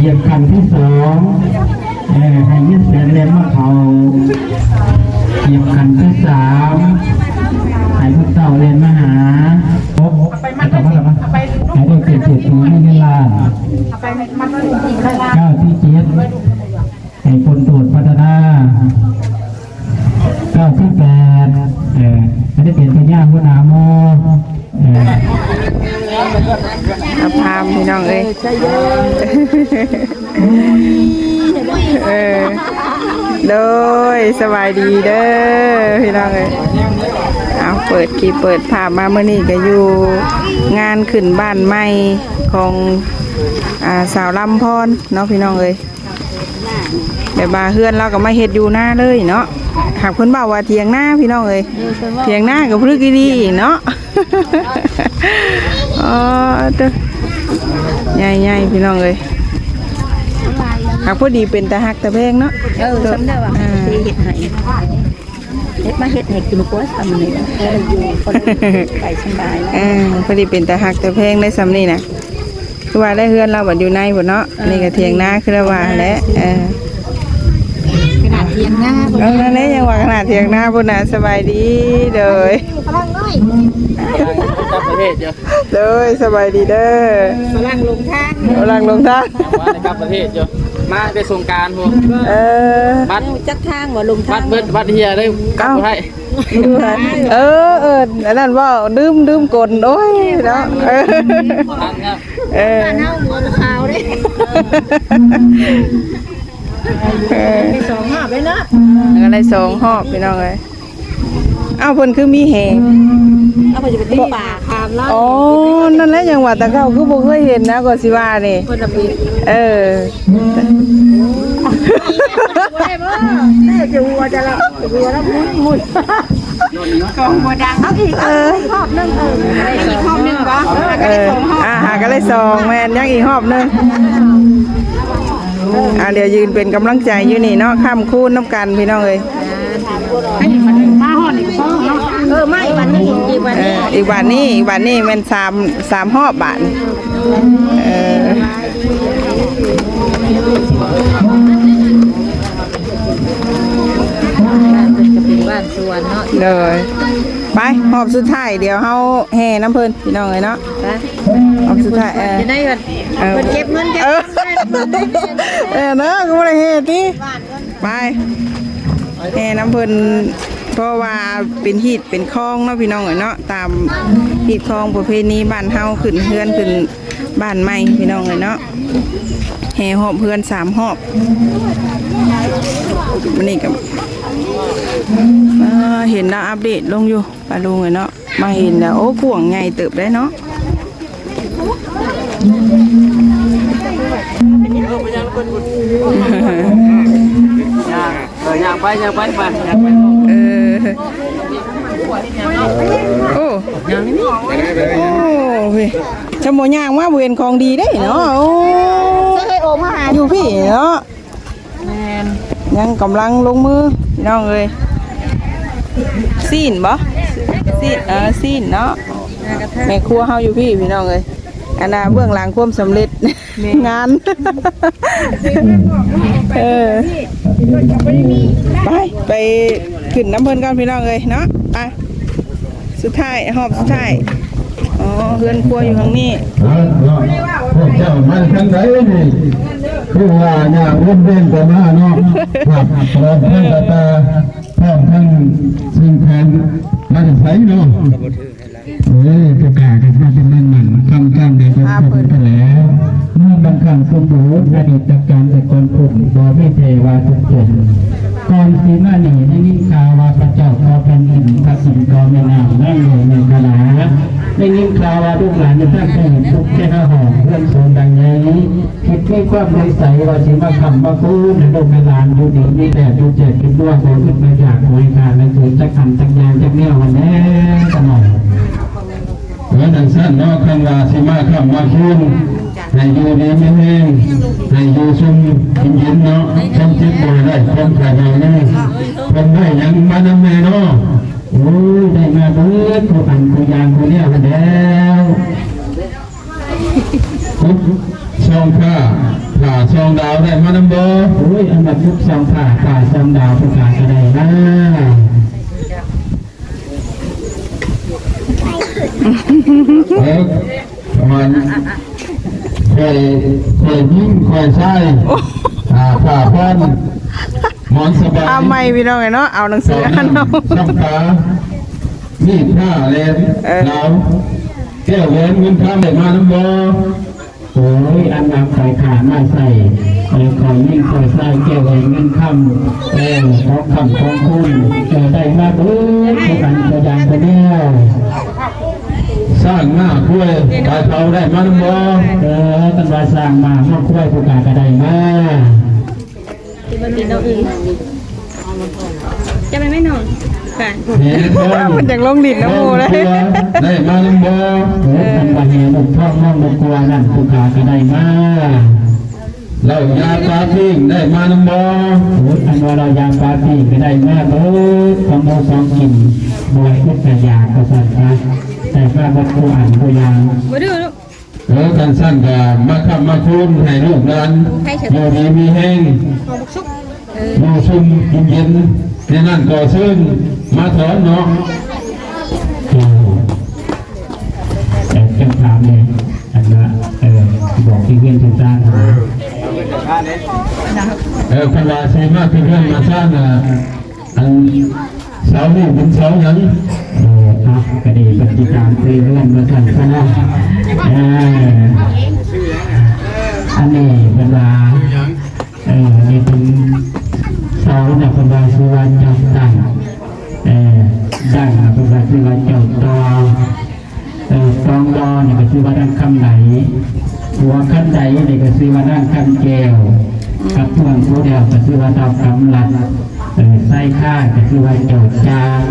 ຢຽບຂັ້ນທີສອງ ເອີ ໃຫ້ເງິນແສນແລ່ນມາເຂົ້າ. ຢຽບຂັ້ນທີສາມ ໃຫ້ລູກເຕົ້າແລ່ນມາຫາ. ເອົາໄປມັດ ເອົາໄປມັດ ໃຫ້ໄດ້ເປັນເສດຖີເງິນລ້ານ. ເອົາໄປມັດ ກ້າວທີເຈັດ ໃຫ້ພົນໂທດພັດທະນາ. ກ້າວທີແປດ ເອີ ໃຫ້ໄດ້ເປັນພະຍາຫົວໜ້າໝູ່. ເອີ ອາພາມ ພີ່ນ້ອງເອີຍ ເອີ ໂດຍ ສະບາຍດີເດີພີ່ນ້ອງເອີຍ. ເອົາ ເປີດຄລິບເປີດພາບມາ ມື້ນີ້ກະຢູ່ງານຂຶ້ນບ້ານໃໝ່ຂອງ ອາ ສາວລຳພອນເນາະ ພີ່ນ້ອງເອີຍ. ແບບວ່າເຮືອນລາວກໍມາເຮັດຢູ່ນາເລີຍເນາະ. ຫາກເພິ່ນເວົ້າວ່າຖຽງນາ ພີ່ນ້ອງເອີຍ ຖຽງນາກໍພຶກອີ່ຫຼີເນາະ. ອໍ ເຕີ ໃຫຍ່ໆ ພີ່ນ້ອງເອີຍ. ຫາກພໍດີເປັນຕາຮັກຕາແພງເນາະ. ເອີ ສ່ຳເດີວ່າ ອ່າ ເຮັດໃຫ້ ເຮັດມາເຮັດໃຫ້ກິນກວ່າສ່ຳນີ້ ພໍໄດ້ຢູ່ ພໍໄດ້ໄປສະບາຍ. ເອີ ພໍດີເປັນຕາຮັກຕາແພງໄດ້ສ່ຳນີ້ນະ. ຄືວ່າໄດ້ເຮືອນລາວບັດຢູ່ໃນພຸ້ນເນາະ. ເອີ ນີ້ກໍຖຽງນາຄືລາວວ່າຫັ້ນແຫຼະ. ເອີ ຂະໜາດຖຽງນາພຸ້ນ ເອີ ນະ ນັ້ນແຫຼະ ຍັງວ່າຂະໜາດຖຽງນາພຸ້ນນະ. ສະບາຍດີ ໂດຍ ຝຣັ່ງນ້ອຍ ຕ່າງປະເທດຢູ່. ໂດຍ ສະບາຍດີເດີ. ຝຣັ່ງຫຼົງທາງ ຝຣັ່ງຫຼົງທາງ ວ່າໄດ້ກັບປະເທດຢູ່ ມາແຕ່ສົງການພຸ້ນ. ເອີ ບັດ ຈັກທາງບໍ່ ຫຼົງທາງ ບັດເບິດ ບັດເຮຍໄດ້ກັບບໍ່ໄດ້. ເອີ ເອີ ອັນນັ້ນເວົ້າ ລືມ ລືມກົນ ໂອ້ຍເນາະ. ເອີ ເອີ ບ້ານເຮົາຫົວຂາວເດ້. ເອີ ໄດ້ສອງຮອບເດ້ເນາະ ກໍໄດ້ສອງຮອບ ພີ່ນ້ອງເອີຍ. ເອົ້າ ເພິ່ນຄືມີແຫ ເອົ້າ ເພິ່ນຈະໄປຕີປາ. ອໍ ນັ້ນແຫຼະ ຍັງວ່າແຕ່ເກົ່າຄືບໍ່ເຄີຍເຫັນນະ ກໍຊິວ່ານີ້. ເອີ ບໍ່ໄດ້ບໍ່ ແຕ່ຈະຫົວຈະລະ ຫົວລະໝຸນໆ ກອງບໍ່ດັງ. ເອົາອີກ ເອີ ຮອບໜຶ່ງ ເອີ ອີກຮອບໜຶ່ງບໍ່? ເອີ ອ່າ ຫາກໍໄດ້ສອງ ແມ່ນ ຍັງອີກຮອບໜຶ່ງ. ອ່າ ດຽວຢືນເປັນກຳລັງໃຈຢູ່ນີ້ເນາະ ຄ້ຳຄູນນຳກັນ ພີ່ນ້ອງເອີຍ. ມາຮອດນີ້ກໍພໍເນາະ. ເອີ ມາອີກບາດໜຶ່ງ ອີກບາດ ເອີ ອີກບາດນີ້ ອີກບາດນີ້ແມ່ນສາມ ສາມຮອບບາດ. ເອີ ບ້ານເພິ່ນກໍເປັນບ້ານສວນເນາະ. ໂດຍ ໄປ ຮອບສຸດທ້າຍ ດຽວເຮົາແຫ່ນຳເພິ່ນ ພີ່ນ້ອງເອີຍເນາະ. ໄປ ຮອບສຸດທ້າຍ ເອີ ຈະໄດ້ ເອີ ເພິ່ນເກັບເງິນ ເກັບ ເອີ ເອີ ເນາະ ກໍບໍ່ໄດ້ແຫ່ຕິ. ໄປ ແຫ່ນຳເພິ່ນ ເພາະວ່າເປັນຮີດເປັນຄອງເນາະ ພີ່ນ້ອງເອີຍເນາະ. ຕາມຮີດຄອງປະເພນີບ້ານເຮົາ ຂຶ້ນເຮືອນຂຶ້ນບ້ານໃໝ່ ພີ່ນ້ອງເອີຍເນາະ. ແຫ່ຮອບເຮືອນສາມຮອບ. ມື້ນີ້ກໍ ອ່າ ເຫັນລາວອັບເດດລົງຢູ່ ປ້າລຸງເອີຍເນາະ. ມາເຫັນແລ້ວ ໂອ້ ກວ້າງໃຫຍ່ເຕີບໄດ໋ເນາະ. ເອີ ຍ່າງໄປ ຍ່າງໄປ ໄປ ຍ່າງໄປ. ເອີ ໂອ້ ຍ່າງນີ້ ໂອ້ ເຮີ້ຍ ຊະບໍ່ຍ່າງມາບໍ່ເຫັນຂອງດີເດ້ເນາະ. ໂອ້ ໃສ່ໂອມາຫາ ຢູ່ພີ້ເນາະ. ແມ່ນ ຍັງກຳລັງລົງມື ພີ່ນ້ອງເອີຍ. ຊີ້ນບໍ່? ຊີ້ນ ເອີ ຊີ້ນເນາະ. ແມ່ຄົວເຮົາຢູ່ພີ້ ພີ່ນ້ອງເອີຍ. ອັນນ່າ ເບື້ອງຫຼັງຄວາມສຳເລັດ ແມ່ນ ງານ ເອີ ໄປ ໄປຂຶ້ນນຳເພິ່ນກ່ອນ ພີ່ນ້ອງເອີຍເນາະ. ໄປ ສຸດທ້າຍ ຮອບສຸດທ້າຍ. ອໍ ເຮືອນຄົວຢູ່ທາງນີ້. ເອີ ເນາະ ພວກເຈົ້າມາທາງໃດນີ້? ຄືວ່າຍ່າງວົນວຽນເຂົ້າມາເນາະ. ຮອບ ຮອບເຮືອນກະຕາ ພ້ອມທັງສິ່ງຂອງ ມາແຕ່ໃສເນາະ? ເອີ ປະກາດກັນມາເປັນແມ່ນມັນ ຄຳຈ້ຳໃດກໍຄົງໄປແລ້ວ ເມື່ອບາງຄັ້ງສົມບູນ ອະດີດການແຕ່ກ່ອນພຸ້ນ ບໍ່ມີແຕ່ວ່າທຸກຄົນ. ກ່ອນຊິມານີ້ ໄດ້ຍິນຂ່າວວ່າພະເຈົ້າກໍແຜ່ນດິນ ພະອິນກໍແມ່ນ້ຳ ນາງຫຼວງເມຂະລາ ໄດ້ຍິນຂ່າວວ່າລູກຫຼານຢູ່ທາງໃຕ້ທຸກແຕ່ລະຫ້ອງເຮືອນສູງຫຼັງໃຫຍ່ ຄິດມີຄວາມໃນໃຈວ່າຊິມາຄ້ຳມາຄູນໃຫ້ລູກໃຫ້ຫຼານຢູ່ດີມີແຕ່ຢູ່ແຈກກິນນວນ ບໍ່ອຶດບໍ່ຢາກ ບໍ່ໃຫ້ຂາດໃຫ້ເກີນຈັກອັນຈັກຢ່າງຈັກແນວຫັ້ນແຫຼະ ຂະນ້ອຍ. ເອີ ຈັ່ງຊັ້ນເນາະ ຄັນວ່າຊິມາຄ້ຳມາຄູນ ໃຫ້ຢູ່ດີມີແຮງ ໃຫ້ຢູ່ຊຸ່ມເຢັນເນາະ ຄວາມເຈັບບໍ່ໃຫ້ໄດ້ ຄວາມໄຂ້ບໍ່ໃຫ້ມີ ເພິ່ນໄດ້ຫຍັງມານຳແດ່ເນາະ. ໂອ້ຍ ໄດ້ມາເບິດຄູ່ອັນຄູ່ຢ່າງຄູ່ແນວຫັ້ນແລ້ວ. ຫົກ ສ ສ່ອງຜ້າ ຜ້າສ່ອງດາວໄດ້ມານຳບໍ່? ໂອ້ຍ ອັນວ່າຈຸກສ່ອງຜ້າ ຜ້າສ່ອງດາວ ຜູ້ຂ້າກໍໄດ້ມາ. ເອີ ປະມານ ຂ້ອຍ ຂ້ອຍຍິງ ຂ້ອຍຊາຍ ອ່າ ຜ້າພອນ ໝອນສະບາຍ ຜ້າໃໝ່ ພີ່ນ້ອງເອີຍເນາະ ເອົາໜັງສືອ່ານເນາະ ຊ້ຳຕາ ມີດ ຜ້າແຫຼມ ເອີ ດາວ ແກ້ວແຫວນເງິນຄຳໄດ້ມານຳບໍ່? ໂອ້ຍ ອັນນຳໄປຂ້າມາໃສ່ ເອີ ຂ້ອຍຍິງຂ້ອຍຊາຍ ແກ້ວແຫວນເງິນຄຳ ເອີ ຂອງຄຳຂອງຄຸນ ເອີ ໄດ້ມາເບິດ ຄືກັນ ຕົວຢ່າງຕົວແນວ ຊ້າງມ້າຄວາຍ ປາເທົາໄດ້ມານຳບໍ່? ເອີ ຄັນວ່າຊ້າງມ້າງົວຄວາຍ ຜູ້ຂ້າກໍໄດ້ມາ. ຈະໄປໄໝນ້ອງ ແຫ່ທອງ ມັນຢາກລົງດິນນຳໝູ່ເລີຍ ໄດ້ມານຳບໍ່? ເອີ ເອີ ຄັນວ່າແຫ່ລູກທອງນ້ອງບໍ່ກົວນັ້ນ ຜູ້ຂ້າກໍໄດ້ມາ. ເຫຼົ້າຢາປາປີ້ງໄດ້ມານຳບໍ່? ໂອ້ຍ ອັນວ່າເຫຼົ້າຢາປາປີ້ງກໍໄດ້ມາເບີດ ຂອງໝູ່ຂອງກິນ ບໍ່ອຶດກໍຢາກ ວ່າຊັ້ນຊະ ໄດ້ມາເບິດຄູ່ອັນຄູ່ຢ່າງ ບໍ່ດື້ລູກ. ເອີ ຄັນຊັ້ນກໍມາຄ້ຳມາຄູນໃຫ້ລູກຫຼານຢູ່ດີມີແຮງ ເອີ ຢູ່ຊຸ່ມກິນເຢັນ ໃນນັ້ນກໍເຊີນມາຖອນເນາະ. ເອີ ເຈົ້າຖາມແດ່ ອັນວ່າ ເອີ ບອກທີ່ເຮືອນທີ່ຊານຫັ້ນນະ ເອີ ເພິ່ນວ່າຊິມາທີ່ເຮືອນມາຊານນະ ອັນເສົານີ້ເປັນເສົາຫຍັງ? ເອີ ອ່ະ ກໍດີ ເພິ່ນຊິຖາມຊື່ເຮືອນວ່າຊັ້ນຊະເນາະ. ເອີ ອັນນີ້ເພິ່ນວ່າ ເອີ ນີ້ເປັນເສົານະ ເພິ່ນວ່າຊື່ວ່າເຈົ້າຕັ້ງ ເອີ ດັງນະ ເພິ່ນວ່າຊື່ວ່າເຈົ້າຕໍ່ ເອີ ຕອງດອນີ້ກໍຊື່ວ່າດັງຄຳໄດ ຫົວຄັນໄດນີ້ກໍຊື່ວ່ານາງຄຳແກ້ວ ກັບເບື້ອງຜູ້ດຽວກໍຊື່ວ່າທ້າວກຳລັດ ເອີ ຊາຍຄ້າຍກໍຊື່ວ່າເຈົ້າຈາງ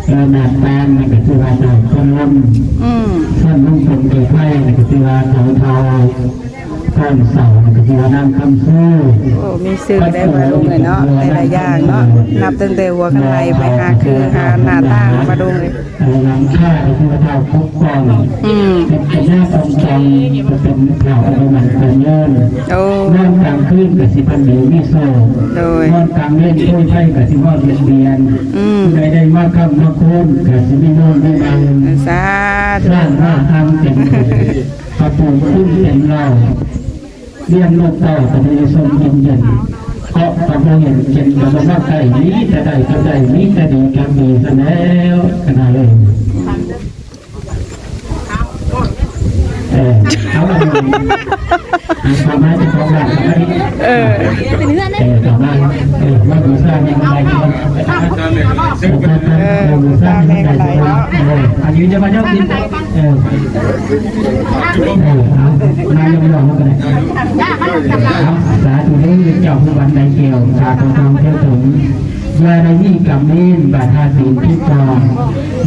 ເອີ ໜ້າແປ້ນນີ້ກໍຊື່ວ່າທ້າວຄົນລົມ ອືມ ສ່ວນລຸງພົນໄກ່ໄພນີ້ກໍຊື່ວ່າທ້າວເຖົ້າ ຕອນເຊົ້າກໍຄືວ່ານາງຄຳຊູ. ໂອ້ ມີຊື່ໄດ້ມາລົງເລີຍເນາະ ຫຼາຍໆຢ່າງເນາະ ນັບຕັ້ງແຕ່ຫົວຄັນໄດໄປຫາຄືຫາໜ້າຕ່າງມາລົງເລີຍ. ເອີ ຫຼັງຄາກໍຄືວ່າທ້າວປົກປ້ອງ ອືມ ເປັນພະຍາຕ້ອງຈອງ ເປັນທ້າວອະນຸມັນການເງິນ. ໂອ້ ນອນກາງຄືນກໍຊິພັນດີມີໂຊກ ໂດຍ ນອນກາງເວັນໂພຍໄພກໍຊິຮອດວຽນວຽນ ອືມ ຜູ້ໃດໄດ້ມາຄ້ຳມາຄູນກໍຊິມີໂນນມີບັງ ສາທຸ ສ້າງມາທຳເປັນບຸນ ກະປູກຂຶ້ນເປັນເຫຼົ່າ ລ້ຽງລູກເຕົ້າກໍບໍ່ໄດ້ຊົມກິນເຢັນ ເກາະກໍບໍ່ເຫັນ ເຈັນກໍບໍ່ມາໃກ້ ມີແຕ່ໄດ້ກັບໄດ້ ມີແຕ່ດີກັບດີຊັ້ນແລ້ວ ຄະນະເອີຍ. ເອີ ເອົາ ອັນນີ້ ເອົາມາເຈົ້າຂອງບ້ານເຂົ້າມານີ້ ເອີ ເອີ ເຂົ້າມາ ເອີ ມາບູຊາແມ່ນໄດ້ກ່ອນ ເອີ ບູຊາແມ່ນໄດ້ກ່ອນ ເອີ ອັນນີ້ຈະມາເຈົ້າກິນ ເອີ ເອີ ເອົາ ມາຍອມໆ ເອົາກໍໄດ້ ເອົາ ສາທຸເດີ ເຈົ້າຜູ້ບັນໄດແກ້ວ ສາທຸທອງແກ້ວຖົງ ຢ່າໄດ້ມີກຳເວນບາດຫາຕີນຕິດຕໍ່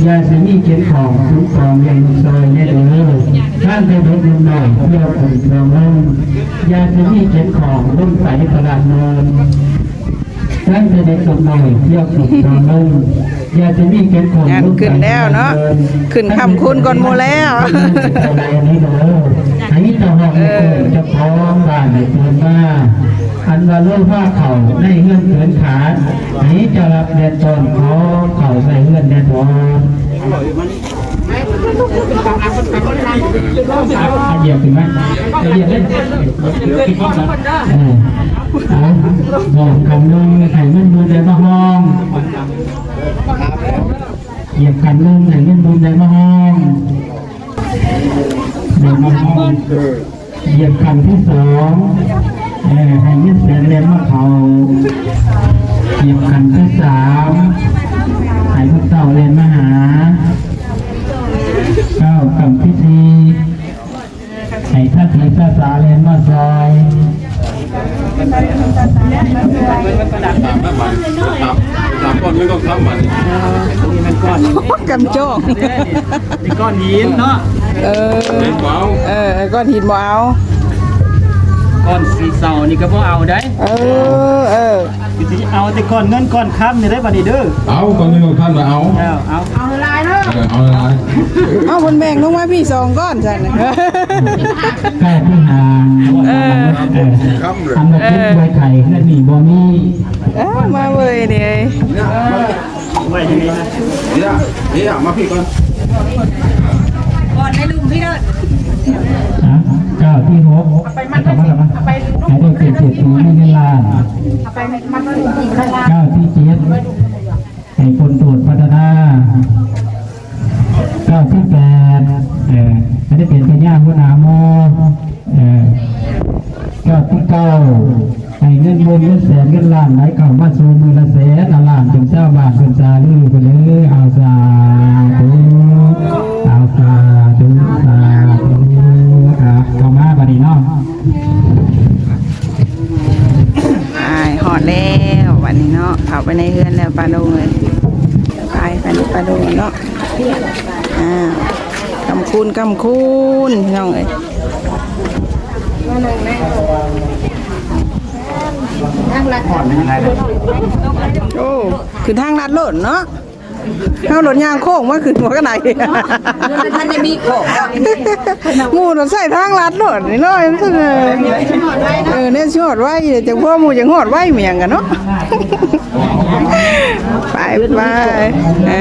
ຢ່າຊິມີເຂດຂອງຄຸ້ມຄອງຢ່າງຊ່ອຍແດ່ເດີ ທັງແຕ່ເດັກໜຸ່ມນ້ອຍ ເພື່ອຄຸ້ມຄອງລົງ ຢ່າຊິມີເຂດຂອງລົງໄປພະລາດເມີນ ຕັ້ງແຕ່ເດັກຈົນໃຫຍ່ ພຽວຂຶ້ນທາງລົງ ຢ່າຈະມີແກ່ນຂອງ ງານຂຶ້ນແລ້ວເນາະ ຂຶ້ນຄ້ຳຄູນກ່ອນໝູ່ແລ້ວ ໃຫ້ເຈົ້າຮອດໃຫ້ເກີດເຈົ້າຂອງບ້ານໃຫ້ເກີດມາ ອັນວ່າໂລພາເຂົ້າໃນເຮືອນເກີນຂາດ ໃຫ້ເຈົ້າຮັບແດ່ຕອນ ຂໍເຂົ້າໃນເຮືອນແດ່ຕອນ. ເອົາຢຽບຂຶ້ນມາ ເອົາຢຽບເລີຍ ເອີ ເອົາ ຢຽບຂັ້ນໜຶ່ງໃຫ້ເງິນໝື່ນໄດ້ມາຮອງ ຢຽບຂັ້ນໜຶ່ງໃຫ້ເງິນໝື່ນໄດ້ມາຮອງ ໄດ້ມາຮອງ. ຢຽບຂັ້ນທີສອງ ເອີ ໃຫ້ເງິນແສນແລ່ນມາເຂົ້າ ຢຽບຂັ້ນທີສາມ ໃຫ້ລູກເຕົ້າແລ່ນມາຫາ ກ້າວຂັ້ນທີສີ່ ໃຫ້ສາທີສາສາແລ່ນມາຊ່ອຍ ຕາມນັ້ນບັດ ຕາມ ຕາມກ້ອນເງິນກ້ອນຄຳບັດ ເອີ ນີ້ມັນກ້ອນ ກຳຈອກ ນີ້ກ້ອນຫີນເນາະ ເອີ ຫີນບໍ່ເອົາ ເອີ ກ້ອນຫີນບໍ່ເອົາ ກ້ອນສີເສົານີ້ກໍບໍ່ເອົາໄດ໋. ເອີ ເອີ ຊິເອົາແຕ່ກ້ອນເງິນກ້ອນຄຳນີ້ໄດ໋ບັດນີ້ເດີ. ເອົາ ກ້ອນເງິນກ້ອນຄຳລະເອົາ. ເອີ ເອົາ ເອົາຫຼາຍເດີ. ເອີ ເອົາຫຼາຍ. ເອົາ ເພິ່ນແບ່ງລົງມາພີ້ສອງກ້ອນຊັ້ນ. ກ້າວທີ່ຫາ ເອີ ອັນວ່າເຈັບໄວ້ໄຂ້ເຮືອນນີ້ບໍ່ມີ. ເອີ ມາເວີຍນີ້. ໄວ້ໃນນີ້ນະ ນີ້ລະ ນີ້ລະ ມາພີ້ກ່ອນ ກ່ອນໃນລຸ່ມພີ້ເດີ. ຮະ ກ້າວທີຫົກ ເອົາໄປມັດ ເອົາໄປມັດ ໃຫ້ໄດ້ເປັນເສດຖີມີເງິນລ້ານ. ເອົາໄປມັດ ກ້າວທີເຈັດ ໃຫ້ພົນໂທດພັດທະນາ. ກ້າວທີແປດ ເອີ ໃຫ້ໄດ້ເປັນພະຍາຫົວໜ້າໝໍ. ເອີ ກ້າວທີເກົ້າ ໃຫ້ເງິນໝື່ນເງິນແສນເງິນລ້ານໄຫຼເຂົ້າມາສູ່ມື້ລະແສນລະລ້ານ ຈົນຊາວບ້ານເພິ່ນສາລືເພິ່ນເອີຍ. ເອົາສາທຸ ເອົາສາທຸ ສາທຸ. ອ່າ ເຂົ້າມາບັດນີ້ເນາະ. ອ້າຍ ຮອດແລ້ວບັດນີ້ເນາະ ເຂົ້າໄປໃນເຮືອນແລ້ວປ້າລຸງເອີຍ. ໄປ ໄປລູກ ປ້າລຸງເນາະ. ອ່າ ຄ່ຳຄູນ ຄ່ຳຄູນ ພີ່ນ້ອງເອີຍ. ໂອ້ ຂຶ້ນທາງລັດໂລດເນາະ. ເຮົາໂລດຍ່າງໂຄ້ງມາຂຶ້ນຫົວກະໄດ. ບໍ່ທັນໄດ້ມີຂອງ ໝູ່ໂລດໃຊ້ທາງລັດໂລດນີ້ເນາະ. ເອີ ແນວຊິຮອດໄວ ຈັກພໍໝູ່ຈັ່ງຮອດໄວ ມີຫຍັງກັນເນາະ. ໄປ ໄປ ເອີ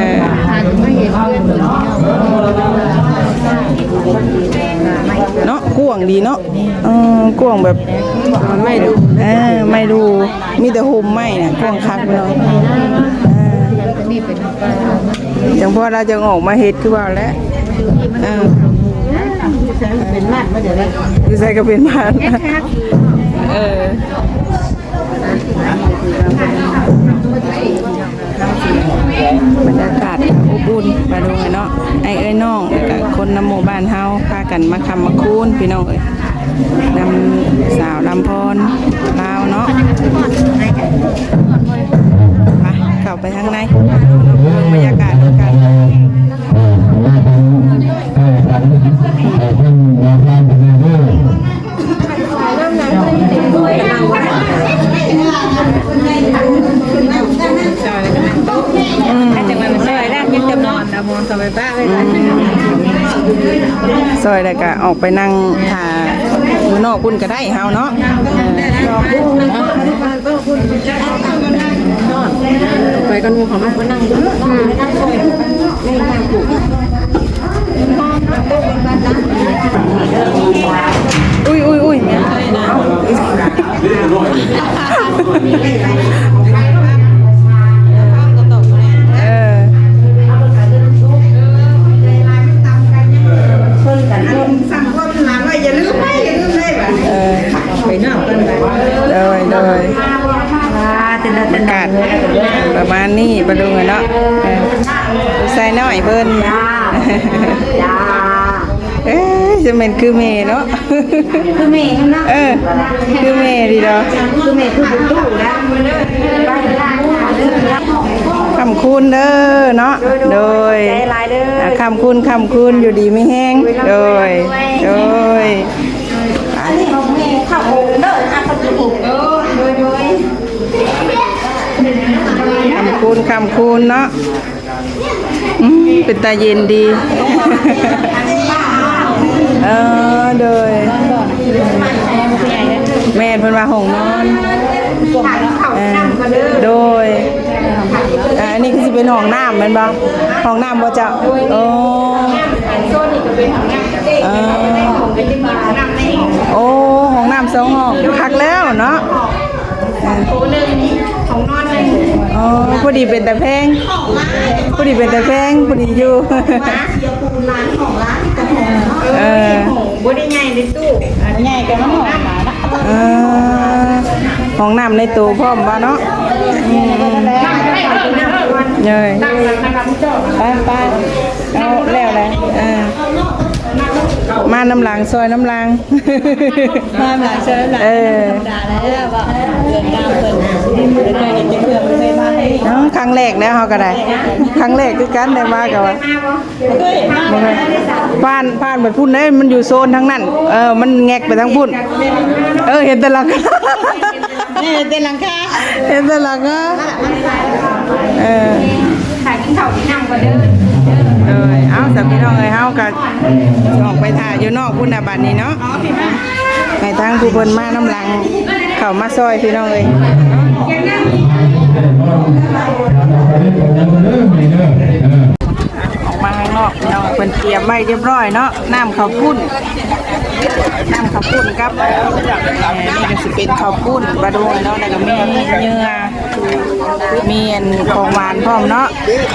ເນາະ ກວ້າງດີເນາະ. ເອີ ກວ້າງແບບ ໄມ້ດູ່ ເອີ ໄມ້ດູ່ ມີແຕ່ຮົ່ມໄມ້ນະ ກວ້າງຄັກເນາະ. ເອີ ຈັ່ງພໍລາວຈັ່ງອອກມາເຮັດຄືວ່າແຫຼະ. ເອີ ເປັນໝາດ ຢູ່ໃສກໍເປັນໝາດ. ເອີ ບັນຍາກາດອົບອຸ່ນ ປ້າລຸງເອີຍເນາະ. ອ້າຍເອື້ອຍນ້ອງ ແລ້ວກະຄົນນຳໝູ່ບ້ານເຮົາ ພາກັນມາຄ້ຳມາຄູນ ພີ່ນ້ອງເອີຍ ນຳສາວລຳພອນລາວເນາະ. ໄປ ເຂົ້າໄປທາງໃນ ເບິ່ງບັນຍາກາດນຳກັນ. ອືມ ຊອຍແລ້ວກະອອກໄປນັ່ງຖ້າຢູ່ນອກພຸ້ນກະໄດ້ເຮົາເນາະ. ໄປກັນໝູ່ເຂົາມານັ່ງ. ອືມ ອຸ້ຍ ອຸ້ຍ ອຸ້ຍ ເອີ ເອີ ໂດຍ ໂດຍ ອາກາດປະມານນີ້ ປ້າລຸງເອີຍເນາະ. ເອີ ໃສ່ນ້ອຍເພິ່ນ ເອີຍ ຈະແມ່ນຄືແມ່ເນາະ. ຄືແມ່ເນາະ. ເອີ ຄືແມ່ດີດອກ ຄືແມ່ຄືຕູ້ຕູ້ແລ້ວ. ຄ່ຳຄູນເດີເນາະ. ໂດຍ ໂດຍ ໂດຍ ໃຈຫຼາຍເດີ. ອ່າ ຄ່ຳຄູນ ຄ່ຳຄູນ ຢູ່ດີມີແຮງ. ໂດຍ ໂດຍ ໂດຍ ໂດຍ. ອັນນີ້ຂອງແມ່ເຂົ້າອົງເດີ ຫາເຂົ້າຈຸກອົງ. ໂດຍ ໂດຍ ໂດຍ. ຄ່ຳຄູນ ຄ່ຳຄູນເນາະ. ອືມ ເປັນຕາເຢັນດີ. ເອີ ໂດຍ ແມ່ນ ເພິ່ນວ່າຫ້ອງນອນ. ເອີ ໂດຍ ອ່າ ອັນນີ້ຄືຊິເປັນຫ້ອງນ້ຳແມ່ນບໍ່? ຫ້ອງນ້ຳບໍ່ເຈົ້າ? ໂອ້ ເອີ ໂອ້ ຫ້ອງນ້ຳສອງຫ້ອງ ຄັກແລ້ວເນາະ. ໂຖໜຶ່ງ ຫ້ອງນອນໜຶ່ງ. ອໍ ພໍດີເປັນຕາແພງ ພໍດີເປັນຕາແພງ ພໍດີຢູ່. ເອີ ບໍ່ໄດ້ໃຫຍ່ເດ້ຕູ້ ໃຫຍ່ແຕ່ມັນຫ້ອງນ້ຳ. ເອີ ຫ້ອງນ້ຳໃນໂຕພ້ອມບໍ່ເນາະ? ອືມ ເອີຍ ໄປ ໄປ ເອົາແລ້ວແຫຼະ. ເອີ ມານຳຫຼັງ ຊ່ອຍນຳຫຼັງ ມານຳຫຼັງ ຊ່ອຍນຳຫຼັງ ເອີ ທຳມະດາແລ້ວ ເວົ້າເລື່ອງລາວເພິ່ນ ເພິ່ນເຄີຍເຮັດຈັກເທື່ອ ເພິ່ນເຄີຍມາເລີຍ ເນາະ. ຄັ້ງແລກແລ້ວ ເຮົາກໍໄດ້ ຄັ້ງແລກຄືກັນ ໄດ້ມາກໍວ່າ ເຄີຍມາ ບໍ່ເຄີຍ ຜ່ານ ຜ່ານໄປພຸ້ນເດ້ ມັນຢູ່ໂຊນທາງນັ້ນ ເອີ ມັນແງກໄປທາງພຸ້ນ ເອີ ເຫັນແຕ່ຫຼັງຄາ ເຫັນແຕ່ຫຼັງຄາ ເຫັນແຕ່ຫຼັງຄາ ເອີ ຖ້າກິນເຂົ້າກິນນ້ຳກ່ອນເດີ ເອີ ເອົາ ສາມພີ່ນ້ອງເອີຍ ເຮົາກໍຊິອອກໄປຖ້າຢູ່ນອກພຸ້ນນະ ບັດນີ້ເນາະ ໃຫ້ທາງຜູ້ເພິ່ນມານຳຫຼັງ ເຂົ້າມາຊ່ອຍພີ່ນ້ອງເອີຍ ອອກມາຂ້າງນອກພີ່ນ້ອງ ເພິ່ນຕຽມໄວ້ຮຽບຮ້ອຍເນາະ ນ້ຳເຂົ້າປຸ້ນ ນ້ຳເຂົ້າປຸ້ນກັບ ເອີ ນີ້ກໍຊິເປັນເຂົ້າປຸ້ນປາດຸກເນາະ ແລ້ວກໍມີເຫຍື່ອ ມີອັນຂອງຫວານພ້ອມເນາະ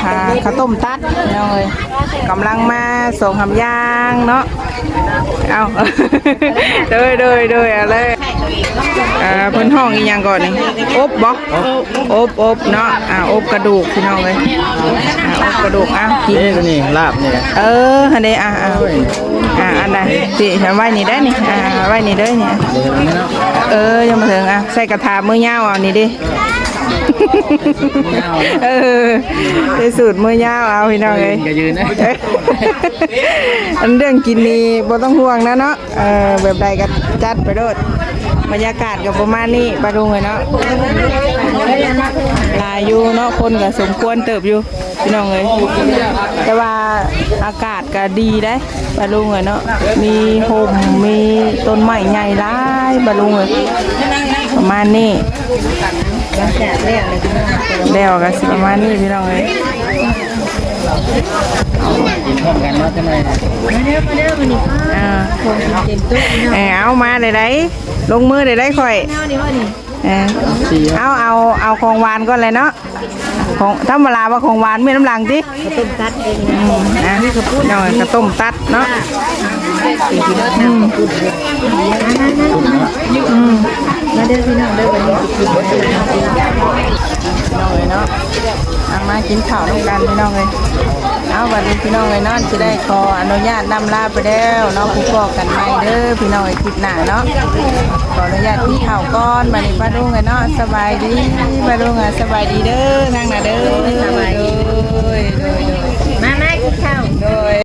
ອ່າ ເຂົ້າຕົ້ມຕັດພີ່ນ້ອງເອີຍ ກຳລັງມາສອງສາມຢ່າງເນາະ ເອົ້າ ໂດຍ ໂດຍ ໂດຍ ເອົາເລີຍ ອ່າ ເພິ່ນຮ້ອງອີ່ຫຍັງກ່ອນນີ້ ອົບບໍ? ອົບ ອົບເນາະ ອ່າ ອົບກະດູກພີ່ນ້ອງເອີຍ ອ່າ ອົບກະດູກ ອ່າ ກິນ ເດ້ ນີ້ລາບນີ້ ເອີ ຫັ້ນເດ້ ອ່າ ອ່າ ໂອ້ຍ ອ່າ ອັນໃດ ຊິເອົາໄວ້ນີ້ໄດ້ນີ້ ອ່າ ໄວ້ນີ້ເດີນີ້ ເອີ ຍັງບໍ່ເຖິງ ອ່າ ໃສ່ກະຖາມືຍາວເອົານີ້ເດ້ ເອີ ໃສ່ສູດມືຍາວເອົາພີ່ນ້ອງເອີຍ ກະຢືນນະ ອັນເລື່ອງກິນນີ້ບໍ່ຕ້ອງຫ່ວງນະເນາະ ເອີ ແບບໃດກໍຈັດໄປໂລດ ບັນຍາກາດກໍປະມານນີ້ປາລຸງເອີຍເນາະ ຫຼາຍຢູ່ເນາະ ຄົນກໍສົມຄວນເຕີບຢູ່ພີ່ນ້ອງເອີຍ ແຕ່ວ່າອາກາດກໍດີເດ້ປາລຸງເອີຍເນາະ ມີຮົ່ມ ມີຕົ້ນໄມ້ໃຫຍ່ຫຼາຍປາລຸງເອີຍ ປະມານນີ້ ແລ້ວກໍຊິປະມານນີ້ພີ່ນ້ອງເອີຍ. ກິນພ້ອມກັນເນາະ ຈັກໜ່ອຍ ມາເດີ ມາເດີ ມື້ນີ້ ອ່າ ຂອງກິນເຕັມໂຕະເນາະ ເອີ ເອົາມາໄດ້ໆ ລົງມືໄດ້ໆ ຂ້ອຍ ແນວນີ້ບໍ່ນີ້ ເອີ ເອົາ ເອົາ ເອົາຂອງຫວານກ່ອນແຫຼະເນາະ ຂອງ ທຳມະດາວ່າຂອງຫວານມີນຳຫຼັງຕິ ເຂົ້າຕົ້ມຕັດເດ້ ອືມ ອ່ະ ນ້ອຍ ເຂົ້າຕົ້ມຕັດເນາະ ອືມ ອືມ ມາເດີພີ່ນ້ອງເດີ ວັນນີ້ຊິກິນ ພີ່ນ້ອງເອີຍເນາະ ເອົາມາກິນເຂົ້ານຳກັນພີ່ນ້ອງເອີຍ ເອົາ ບັດນີ້ພີ່ນ້ອງເອີຍເນາະ ຊິໄດ້ຂໍອະນຸຍາດລ່ຳລາໄປແລ້ວເນາະ ພົບພໍ້ກັນໃໝ່ເດີພີ່ນ້ອງເອີຍ ຄລິບໜ້າເນາະ ຂໍອະນຸຍາດກິນເຂົ້າກ່ອນ ບັດນີ້ປ້າລຸງເອີຍເນາະ ສະບາຍດີ ປ້າລຸງ ອ່ະ ສະບາຍດີເດີ ທາງໜ້າເດີ ສະບາຍດີ